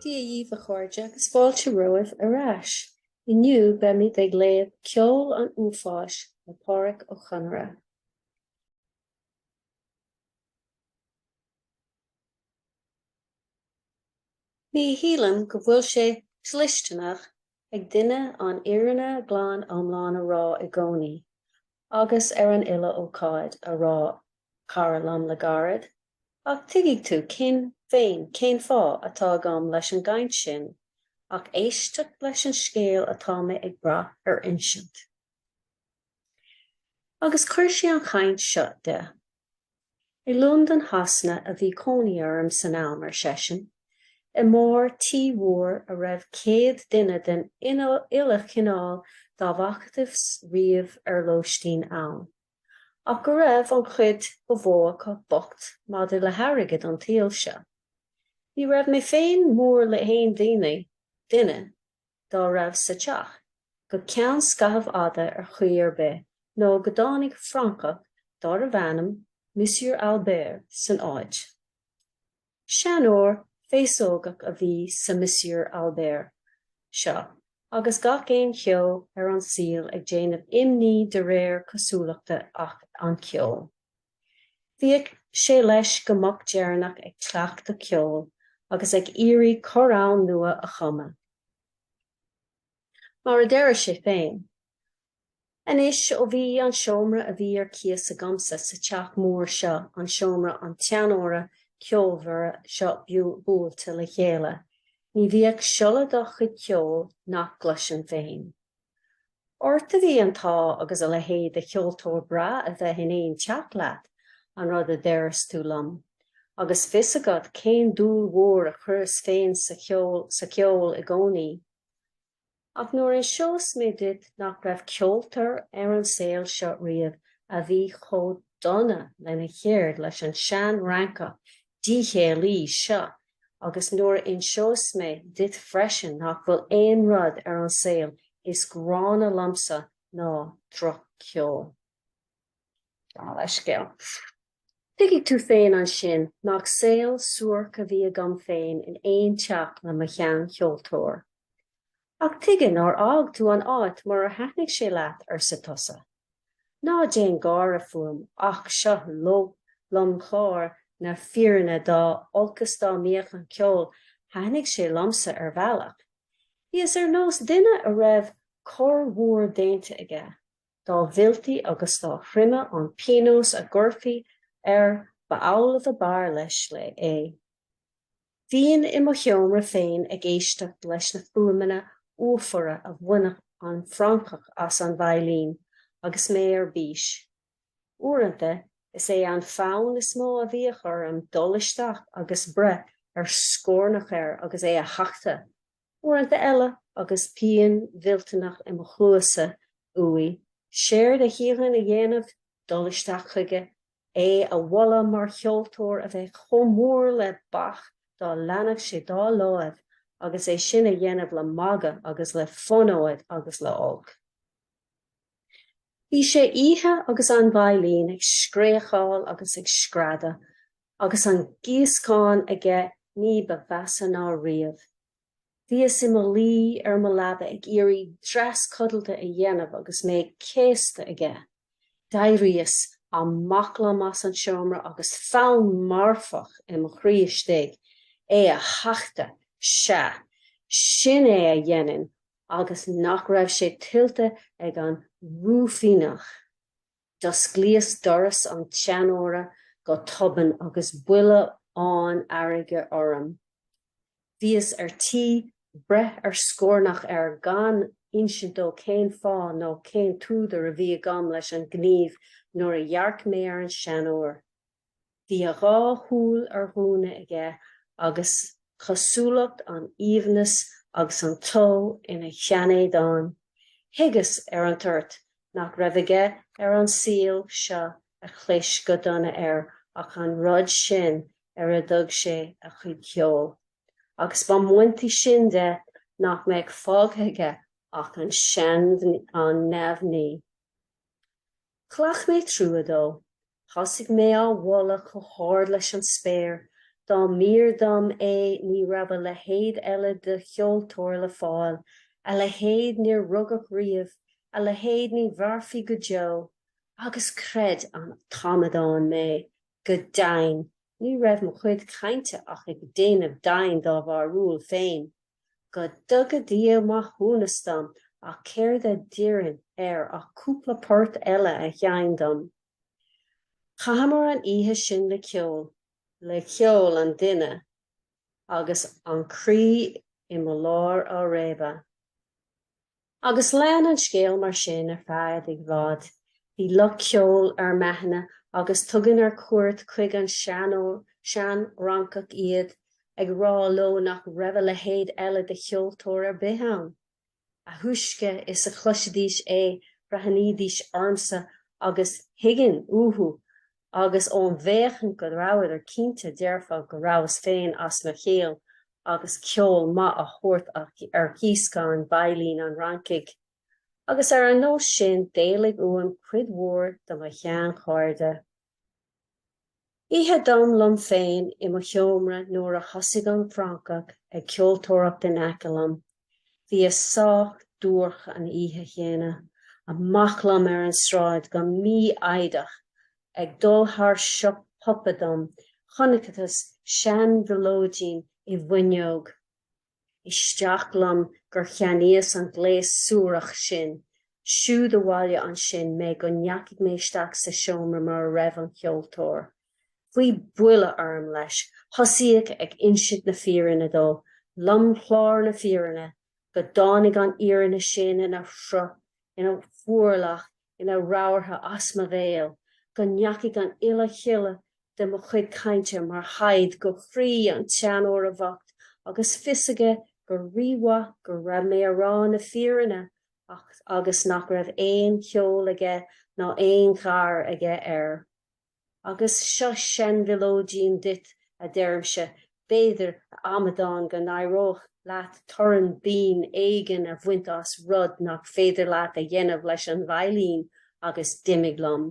Dia dhíbh a chairde agus fáilte romhaibh ar ais. Inniu beimid ag léamh Ceol an Uafáis le Pádraic Ó Conaire. Ní shílim go bhfuil sé dlisteanach ag duine an fhírinne ghlan iomlán a rá i gcónaí agus ar an uile ócáid, a rá cara liom le gairid, ach tuigfidh tú féin cén fáth atá agam leis an gcaint sin ach éisteacht leis an scéal atá mé ag brath ar insint. Agus chuir sé an chaint seo de. I Londain Shasana a bhí cónaí orm san am, ar seisean, i mbarr tí mhóir a raibh 100 duine den uile chineál dá bhfacthas riamh ar lóistín ann, ach go raibh an chuid ba mhó acu bocht maidir le hairgead an tsaoil seo. Ní raibh mé féin mór le haon duine dá raibh sa teach, go ceann scaithimh fhada ar chaoi ar bith, nó go dtáinig Francach dárbh ainm Monsieur Albert san áit. Seanóir féasógach a bhí sa Monsieur Albert seo agus gach aon cheo ar an saol ag déanamh imní de réir cosúlachta ach an ceol. Bhíodh sé leis go moch deireanach ag cleachtadh ceoil agus ag iarraidh corrdhán nua a chumadh. Mar a deireadh sé féin, Anois ó bhí an seomra a bhí ar cíos agamsa sa teach mór seo, an seomra an tseanóra ceolmhair seo buailte le chéile, ní bhíodh siolla dá chuid ceoil nach gcloisinn féin. Ort a bhí an t-ádh agus a leithéid de cheoltóir breá a bheith in aon teach leat, an rud a déarfas tú liom, agus fios agat cén dúil mhór a chuireas féin sa cheol i gcónaí. Ach nuair a inseos mé duit nach raibh ceoltóir ar an saol seo riamh a bhí chomh dona lena cheird leis an sean-Fhrancach díchéillí seo agus nuair a inseos mé duit freisin nach bhfuil aon rud ar an saol is gránna liomsa ná droch-cheol. Gabh mo leithscéal. Tuigfidh tú féin ansin nach saol suairc a bhí agam féin in aon teach le mo shean-cheoltóir. Ach tuige nár fhág tú an áit murar thaitnigh sé leat, arsa tusa. Ná déan gáire fúm ach seo lomchlár na fírinne dá olcas dá mbíodh an ceol thaitnigh sé liomsa ar bhealach. Bhíos ar nós duine a raibh coir mhór déanta aige, dá mhilltí agus dá throime an pionós a gcuirfí air ba amhlaidh a b'fhearr leis é. Bhínn i mo sheomra féin ag éisteacht leis na fuaimeanna uafara a bhainfeadh an Francach as an veidhlín agus mé ar bís. Uaireanta, is é an fonn is mó a bhíodh orm dul isteach agus breith ar scornach air agus é a thachtadh. Uaireanta eile, agus pian mhillteanach i mo chluasa uaidh, séard a shílfinn a dhéanamh, dul isteach chuige, é a mholadh mar cheoltóir a bheadh chomh mór le Bach dá leanfadh sé dá láimh agus é sin a dhéanamh le magadh agus le fonóid agus le olc. Bhí sé oíche agus an veidhlín ag scréacháil agus ag screadadh agus an gíoscán aige ní ba mheasa ná riamh. Bhíos i mo luí ar mo leaba ag iarraidh dreas codlata a dhéanamh agus mé céasta aige. D'éiríos, amach liom as an seomra agus fonn marfach i mo chroí istigh, é a thachtadh, sea, sin é a dhéanfainn agus nach raibh sé tuillte ag an rúifíneach. D'osclaíos doras an tseanóra go tobann agus buille fhán fheirge orm. Bhíos ar tí breith ar scornach air gan insint dó cén fáth nó cén t-údar a bhí agam leis an ngníomh nuair a dhearc mé ar an seanóir. Bhí a dhá shúil ar dhúnadh aige agus cosúlacht an aoibhneas agus an tsó ina sheanéadán. Thuigeas ar an toirt nach raibh aige ar an saol seo a chlis go dona air ach an rud sin ar a dtug sé a chuid ceoil. Agus dá mbaintí sin de nach mbeadh fágtha aige ach an an neamhní. Ghlac mé trua dó. Thosaigh mé á mholadh chomh hard leis an spéir. Dá mb'fhíor dom é ní raibh a leithéid eile de cheoltóir le fáil, a leithéid níor rugadh riamh, a leithéid ní mhairfidh go deo. Agus chreid an t-amadán mé, go deimhin, ní raibh mo chuid cainte ach ag déanamh deimhin dá bharúil féin. Go dtuga Dia maithiúnas dom ach céard a d'iarrfainn air ach cúpla port eile a sheinm dom. Chaitheamar an oíche sin le ceol, le ceol an duine, agus an croí i mo lár á réabadh. Agus lean an scéal mar sin ar feadh i bhfad. Bhí lucht ceoil ar m'aithne agus thugainn ar cuairt chuig an seanfhrancach iad, ag rá leo nach raibh a leithéid eile de cheoltóir ar bith ann. A thúisce is a chloisidís é bhreathnaídís ormsa agus thuigfinn uathu agus ón bhféachaint go rabhadar cinnte dearfa go rabhas féin as mo chiall agus ceol maith á thabhairt ar ghíoscán veidhlín an Fhrancaigh. Agus ar an nós sin d'éalaigh uaim cuid mhór de mo sheanchairde. Oíche dom liom féin i mo sheomra nuair a thosaigh an Francach ag ceoltóireacht in aice liom. Bhíos sách duairc an oíche chéanna. Amach liom ar an sráid go mífhoighdeach Ag dul thar siopa dom, chonacthas seanmhileoidín i bhfuinneog. Isteach liom gur cheannaíos an gléas suarach sin. Siúd abhaile ansin mé go ndeachaigh mé isteach sa seomra mar a raibh an ceoltóir. Bhí buille orm leis. Thosaíos ag insint na fírinne dó, lomchlár na fírinne, go dtáinig an fhírinne sin ina shruth, ina fuarlach, ina rabhartha as mo bhéal, go ndeachaigh an uile shiolla de mo chuid cainte mar shaighead go croí an tseanóra bhoicht agus fios aige go rímhaith go raibh mé a rá na fírinne ach agus nach raibh aon cheol aige ná aon ghair aige air. Agus seo seanmhileoidín duit, a deirimse, b'fhéidir, a amadáin, go n-éireodh leat torann binn éigin a bhaint as, rud nach féidir leat a dhéanamh leis an veidhlín, agus d'imigh liom.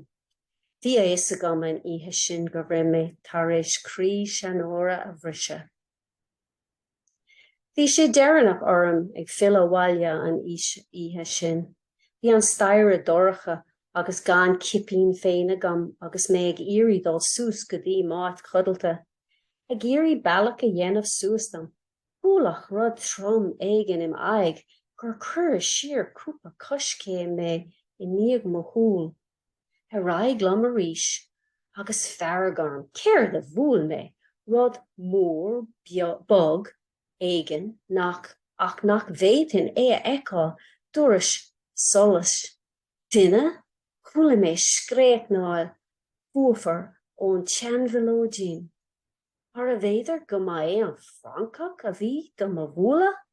Bhí a fhios agam an oíche sin go raibh mé tar éis croí seanóra a bhriseadh. Bhí sé deireanach orm ag filleadh abhaile an oíche sin. Bhí an staighre dorcha agus gan cipín féin agam agus mé ag iarraidh dul suas go dtí m'áit chodlata. Ag iarraidh bealach a dhéanamh suas dom, buaileadh rud trom éigin im aghaidh gur cuireadh siar cúpla coiscéim mé i ndiaidh mo shúl. Ar aghaidh liom arís agus fearg orm. Céard a bhuail mé? Rud mór bog éigin nach ach nach bhféadfainn é a fheiceáil d'uireasa solais. Duine? Chuala mé scréachnaíl fuafar ón tseanmhileoidín. Arbh fhéidir go mba é an Francach a bhí do mo bhualadh?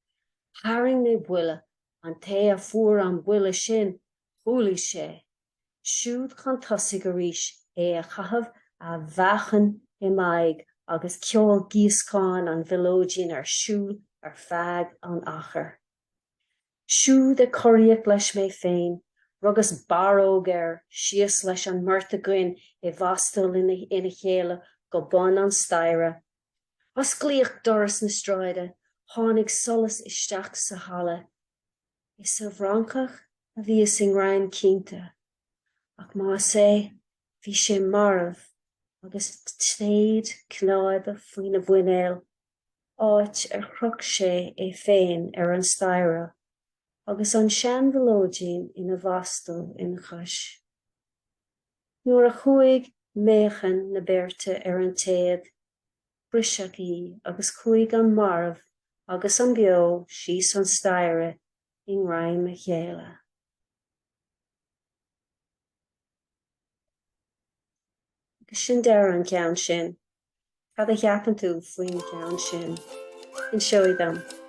Tharraing mé buille. An té a fuair an buille sin, Chúlaigh sé. Siúd chun tosaigh arís é a chaitheamh a mheáchan i m'aghaidh agus ceol gíoscáin an mhileoidín ar siúl ar feadh an achair. Siúd ag coraíocht leis mé féin, rugas barróg air, síos leis an mbeirt againn i bhfastal ina chéile go bun an staighre. Osclaíodh doras na sráide, tháinig solas isteach sa halla. Is sa bhFrancach a bhíos i ngreim cinnte, ach más ea, bhí sé marbh agus téad cnáibe faoina mhuinéal, áit ar chroch sé é féin ar an staighre agus an seanmhileoidín ina bhastal ina chois. Nuair a chuaigh meáchan na beirte ar an téad, briseadh í agus chuaigh an marbh agus an beo síos an staighre i ngreim a chéile. Agus sin deireadh an ceann sin. Cad a cheapann tú faoin gceann sin? Inseoidh dom.